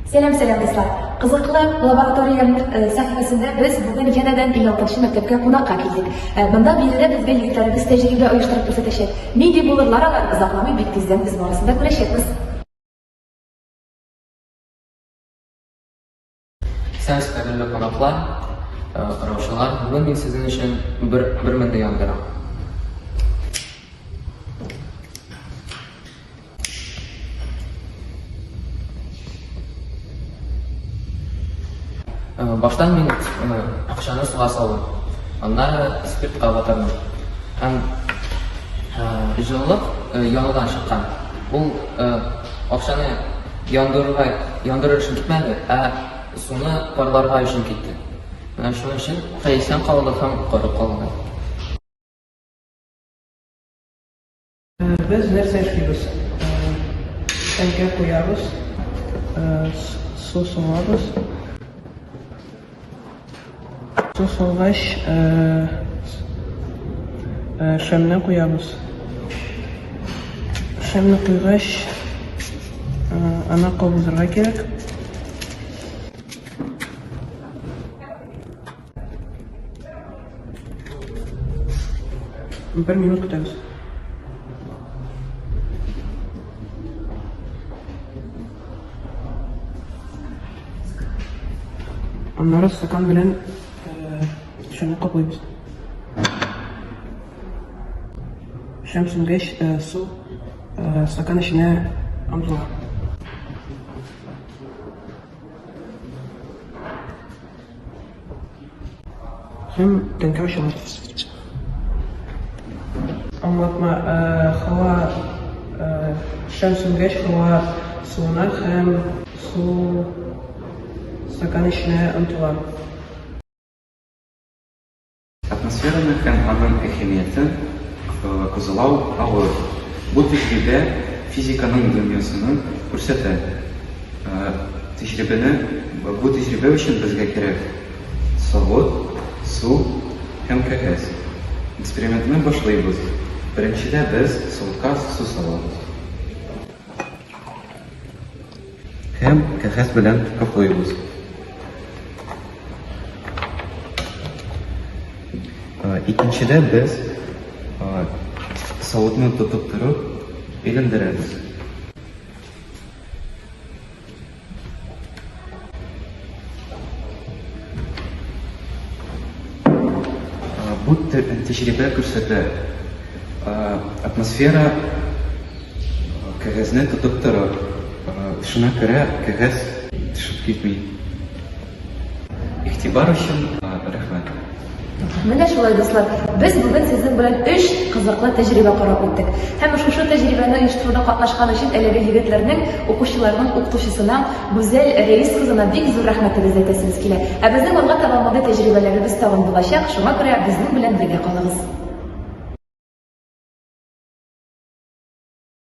Сәлам, сәлам, дуслар! Кызыклы лаборатория э, сәхифәсендә без бүген янәдән 56 мәктәпкә кунакка килдек. Э, монда биредә безгә егетләребез тәҗрибә оештырып күрсәтәчәк. Нинди булырлар алар, озакламый бик тиздән без барысын да күрәчәкбез. Исәнмесез, кадерле кунаклар, э, караучылар. Бүген мин сезнең өчен бер бер меңне яндырам. Э, баштан мин э, акчаны суга салдым. Аннары спиртка батырдым. Һәм э, җылылык янудан чыккан. Ул акчаны яндырырга, яндырыр өчен китмәде, ә суны парларга өчен китте. Менә шуның өчен исән калды һәм коры калды. Без нәрсә эшлибез? Тәңкә куябыз, су салабыз. Су салгач, шәмне куябыз. Шәмне куйгач, аны кабызырга кирәк. Бер минут көтәбез. Аннары стакан белән шуны каплыйбыз. Шәм сүнгәч, су стакан эченә омтыла. Һәм тәңкә ачыла. Аңлатма, һава шәм сүнгәч, һава суына һәм су стакан эченә омтыла. Атмосфераны һәм аның әһәмиятен күзаллау авыр. Бу тәҗрибә физиканың дөньясының күрсәтә. Тәҗрибәне бу тәҗрибә өчен безгә кирәк савыт, су һәм кәгазь. Экспериментны башлыйбыз. Беренчедә без савытка су салабыз. Һәм кәгазь белән каплыйбыз. Икенчедә без савытны тотып торып әйләндерәбез. Бу тәҗрибә күрсәтә, атмосфера кәгазьне тотып тора, шуңа күрә кәгазь төшеп китми. Игътибар өчен рәхмәт. Менә шулай, дуслар, без бүген сезнең белән өч кызыклы тәҗрибә карап үттек. Һәм шушы тәҗрибәне оештыруда катнашкан өчен әлеге егетләрнең, укучыларның укытучысына, Гүзәл Рәис кызына бик зур рәхмәтебезне әйтәсебез килә. Ә безнең алга таба мондый тәҗрибәләребез тагын булачак, шуңа күрә безнең белән бергә калыгыз.